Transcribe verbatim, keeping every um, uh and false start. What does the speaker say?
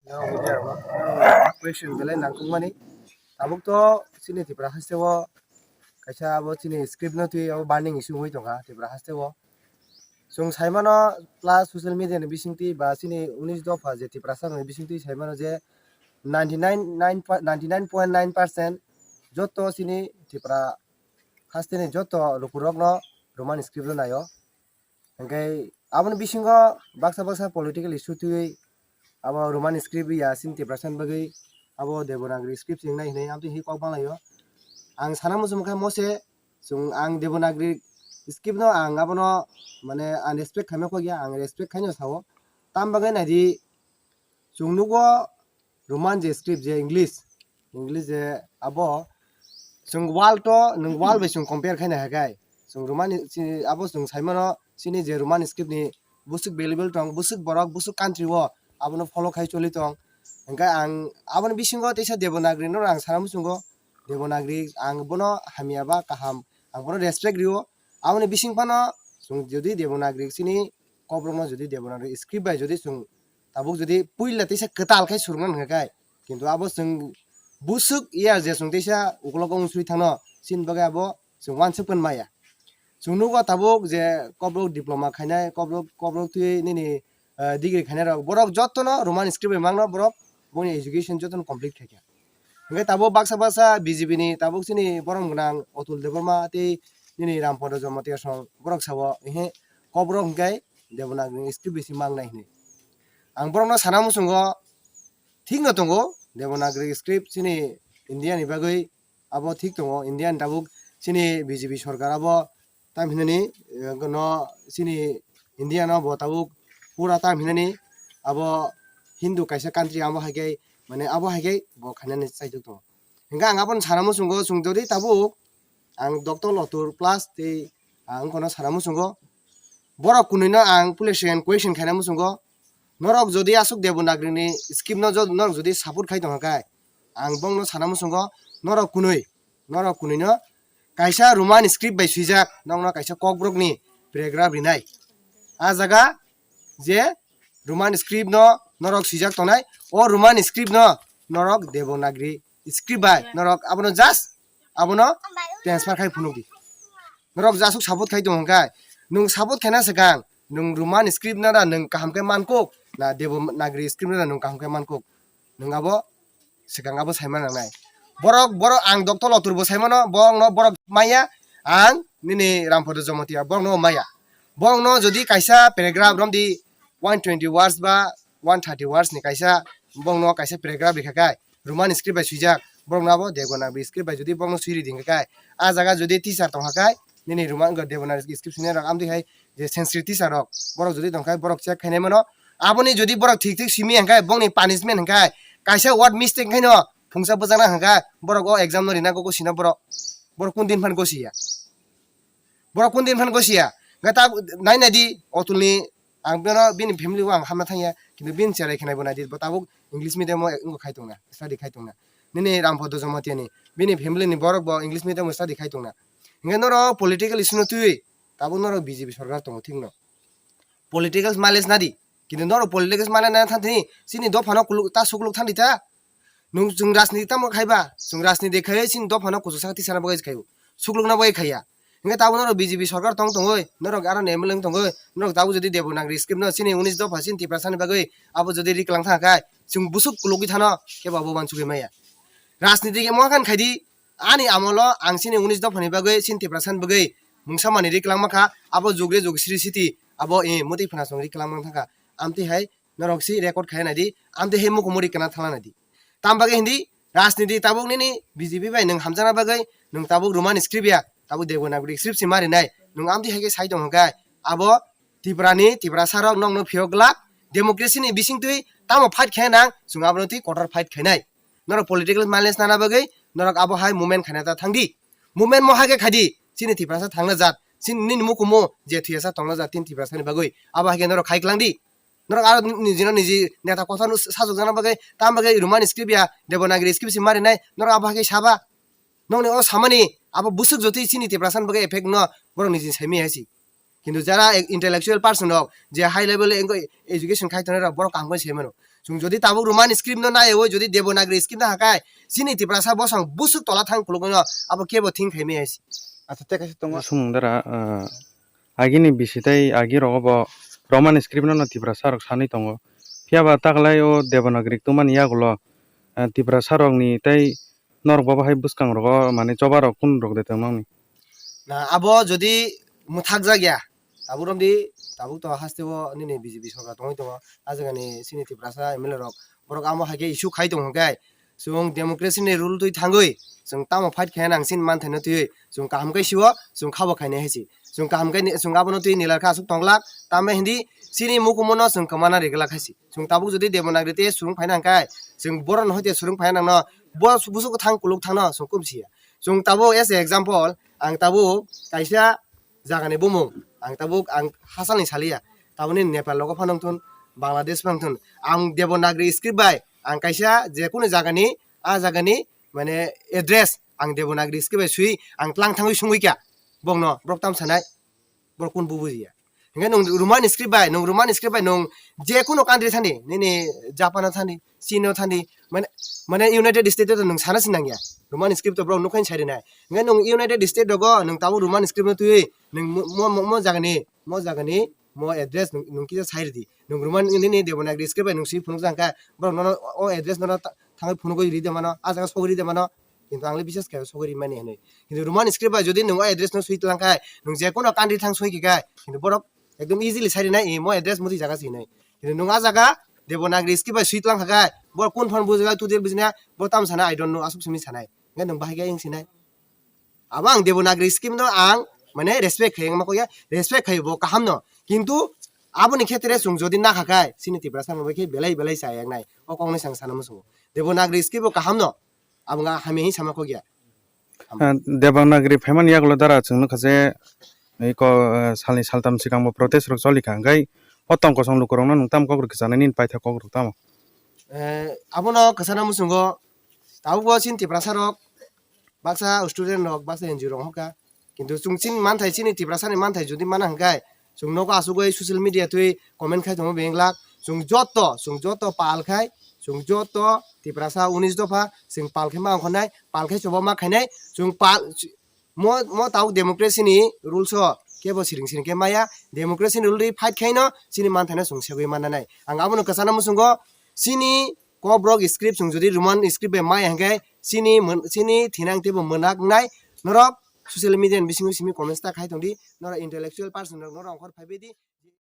Question belai nangkukmani. Tabuk to chini Tripura haste o kaisa abo chini script no twi abo burning issue wngwi tongkha Tripura haste o. Chwng saimano plus social media ni bisingtwi ba chini unis dopha je Tiprasa ni bisingtwi saimano je ninety nine, nine point nine percent joto chini Tripura haste ni joto lukurokno Roman script no naio. Hingke aboni bisingo baksa baksa political issue twiwi abo Roman script ya chini Tiprasa ni bagwi abo Devanagari script se wngnai hinwi amtwi hinwi kok banglaio. Ang sana muchung khe mose chwng ang Devanagari script no ang abono mane ang respect khaima kok ya, ang respect khaino sao. Tam bagwi naidi chwng nugo Roman je script je English, English je abo chwng world to nwng world bai chwng compare khaina hai kai. Chwng Roman ni, chini, abo chwng saimano chini je Roman script ni bwswk valuable tong, bwswk borok, bwswk country o abono follow khai choli tong. Hingke ang aboni bisingo teisa Devanagari no ang sana muchungo Devanagari ang bono hamya ba kaham ang bono respect rio. Aboni bising phano chwng jodi Devanagari chini kokrokno jodi Devanagari script bai jodi chwng tabuk jodi puila teisa kwtal khai surungna nangkha kai, kintu abo chwng bwswk ya je chwng teisa ukologo wngsui thangno chini bagwi abo chwng uansuk phan maya. Chwng nugo tabuk je kokrok diploma khainai, kokrok, kokrok twi nini, eh, degree khainai rok, borok jotono Roman script bai mangno borok boni education jotono complete khaikha. Hingke tabuk baksa baksa B J P ni tabuk chini borom gwnang Atul Debbarma tei nini Rampada Jamatia song borok sao, ehe, kokrok hingke Devanagari script bisi mangnai hinwi. Ang borokno sana muchungo thikno tongo, Devanagari script chini India ni bagwi abo thik tongo. India ni tabuk chini B J P sorkar abo tam hinani, eh, no chini India no bo tabuk pura tam hinani abo Hindu kaisa country abo hai khe mane abo hai khe bo khainani chaitok tongo. Hingke ang abono sana muchungo chwng jodi tabuk ang Doctor Lotur plus tei ang kono sana muchungo borok kunui no ang police station question khaina muchungo norok jodi aswk Devanagari ni script no jodi norok jodi support khai tongkha khe ang bongno sana muchungo norok kunui norok kunui no kaisa Roman script bai swijak nokno kaisa kokborok ni paragraph rinai. A jaga je Roman script no norok swijak tongnai, o Roman script no norok Devanagari script bai norok abono just abono transfer khai phunuk di. Norok jasuk support khai tong hwnkhe, nwng support khaina swkang nwng Roman script no da nwng kaham khe mankuk na Devanagari script no da nwng kaham khe mankuk, nwng abo swkang abo saima nangnai. Borok, borok ang Doctor Lotur bo saimano, borokno borok maya, ang nini Rampada Jamatia borokno maya. Borokno jodi kaisa paragraph romdi one twenty words ba one thirty words ni kaisa, borokno kaisa paragraph rikha khe, Roman script bai swijak, borokno abo Devanagari script bai jodi borokno swi ridi hwnkhe, a jaga jodi teacher tongkha khe, nini Roman Devanagari script swinai rok amtwi hai je Sanskrit teacher rok, borok jodi tongkha borok check khainai mano, aboni jodi borok thik thik simi hwnkhe, bongni punishment hwnkhe, kaisa word mistake khaino phungsa bwjakna hwnkhe, borok o exam no rina gogo sina borok, borok kun din phan gosiya, borok kun din phan gosiya, hwnkhe ta nai nai di, Otulni ang bino bini family o ang hamna thangya, kintu bini cherai khe naibo naidi, bo tabuk English medium o wngkha khai tongna, study khai tongna. Nini Rampada Jamatia ni, bini family ni borok bo English medium o study khai tongna. Hingke norok political issue no twiwi tabuk norok B J P sorkar tongo thik no. Political mileage nadi, kintu norok political mileage nana thang thini, chini dopha no kuluk ta sukluk thang di ta. Nwng chwng rajniti tamo khai ba? Chwng rajniti khai chini dopha no kuchuk saka tisana bagwi khai o. Suklukna bagwi khaiya. Hingke tabuk norok B J P sorkar tong tongwi, norok aro ni M L A wng tongwi, norok tabuk jodi Devanagari script no chini unis dopha chini Tiprasa ni bagwi abo jodi riklang thang khe, chwng busuk kulugwi thano khe bo abo uansugwi maya. Rajniti khe moha khan khai di, ani amolo ang chini unis dopha ni bagwi chini Tiprasa ni bagwi mungsa mani riklang ma kha, abo jugre jug sri siti abo, eh, motwi phana chwng riklang ma thang kha. Amtwi hai norok si record khai nai di, amtwi hai mukumuri kana thangla nai di. Tam bagwi hindi rajniti tabuk nini B J P bai nwng hamjakna bagwi nwng tabuk Roman script ya, tabuk Devanagari script si mari nai. Nwng amtwi hai khe sai tong hwnkhe abo Tripura ni Tiprasa rok nokno phiyok glak, democracy ni bisingtwi tamo fight khe nang, chwng abono twi kotor fight khainai. Norok political mileage nana bagwi norok abo hai movement khaina ta thang di. Movement mo hai khe khai di, chini Tiprasa thangna jat, chini nini mukumu je thuyasa tongna jat, tini Tiprasa ni bagwi abo hai khe norok khai klang di. Norok aro niji no niji neta kotha no sajokjakna bagwi, tamo bagwi Roman script ya, Devanagari script se marinai, norok abo hai khe saba. Nokni o samani abo bwswk jotwi chini Tiprasa ni bagwi effect no borok niji saimaya hai se. Kintu jara intellectual person rok, je high level o education khai tongnai rok, borok kaham khe sai mano. Chwng jodi tabuk Roman script no naiwi jodi Devanagari script no hakai, chini Tiprasa bosong busuk tola thang kulugwi no abo kebo think khaimaya si. Acha, tei kaisa tongo. Sumung dara, ah, agini bisi tei agi rogo bo Roman script no no Tiprasa rok sanwi tongo. Phiya ba taklai o Devanagari tongmani yagulo, ah, Tiprasa rokni tei norok bo bahai bwskang rogo mane choba rok kun rok de tongmani. Na abo jodi mwthak jak ya, tabuk romdi, tabuk to haste o nini B J P sorkar tongwi tongo, ah jagani chini Tiprasa M L A rok, borok amo hai khe issue khai tong hwnkhe, chwng democracy ni rule twi thangwi, chwng tamo fight khai nang chini manthai no twiwi, chwng kaham khe sio, chwng khabo khainai hai si, chwng kaham khe ni, chwng abono twi nilar kha aswk tong glak, tamo hindi chini mukumu no chwng kwmana ri glak hai si, chwng tabuk jodi Devanagari te swrwng phai nang khai, chwng boron hoite swrwng phai nang no, bo busuk thang kuluk thang no chwng kum si ya. Chwng tabuk as a example, ang tabuk kaisa jagani bumung, ang tabuk ang hachal ni saliya, tabukni Nepal rogo phano wngthun, Bangladesh phano wngthun, ang Devanagari script bai ang kaisa je kunu jagani, ah jagani mane address ang Devanagari script bai swi ang tlang thangwi sungwi kha, bokno borok tam sanai, borok kun bu bujiya. Hingke nung Roman script bai, nung Roman script bai nung je kunu country thani, nini Japan o thani, Chin o thani, mane, mane United States o nung sana sinang ya. Roman script to borok nukhain sai rinai. Hingke nung United States rogo nung tabuk Roman script no twiwi nung mo, mo, mo, mo jagani, mo jagani, mo address nung, nung kisa sai ridi. Nung Roman nini Devanagari script bai nung swi phunuk jang kha, borok nono o address nono ta-, thangwi phunugwi ride mano, ah jaga sogwi ride mano. Kintu ang le biswas khe sogwi rimani hinwi. Kintu Roman script bai jodi nwng o address no swi tlang khai, nwng je kono country thang soi khe khai, kintu borok ekdom easily sai rinai, "Eh, mo address muti jaga se," hinwi. Kintu nwng ah jaga Devanagari script bai swi tlang kha khai, borok kun phano bujai, tutil bujina, bo tam sana, "I don't know," aswk simi sanai. Hingke nwng bahai khe wng sinai. Abo ang Devanagari script no ang mane respect khai wngma kok ya, respect khai bo kaham no. Kintu aboni khetre chwng jodi na kha khai, chini Tiprasa no bai khe belai belai sa yak nai. O kok no sang sana muchungo. Devanagari script bo kaham no. Abo wngkha hamya hwnwi sama kok ya. Ah, Devanagari phaimani yagulo dara chwng nukha je, eko, ah, salni saltam swkang bo protest rok choli kha, hwnkhe o tong kosong lukurokno nwng tamo kok rwkhe chanai nini paithak kok rok tamo? Eh, abono kwchana muchungo, tabukbo chini Tiprasa rok baksa student rok, baksa N G O rok wngkha, kintu chwng chini manthai, chini Tiprasa ni manthai jodi mana hwnkhe, chwng nogo asugwi social media twi comment khai tongo beng glak. Chwng joto, chwng joto pal khai, chwng joto Tiprasa unis dopha, chwng pal khai ma ongkhornai, pal khai choba ma khainai, chwng pal, mo, mo tabuk democracy ni rules o kebo siring siring khe maya, democracy ni rule ri fight khaino chini manthaino chwng segwi mannanai. Ang abono kwchana muchungo chini Kokborok script chwng jodi Roman script bai maya hwnkhe chini mon-, chini thinang teibo mwnak wngnai. Norok social media ni bisingo simi comments ta khai tongdi, norok intellectual person rok norok ongkhor phaibaidi.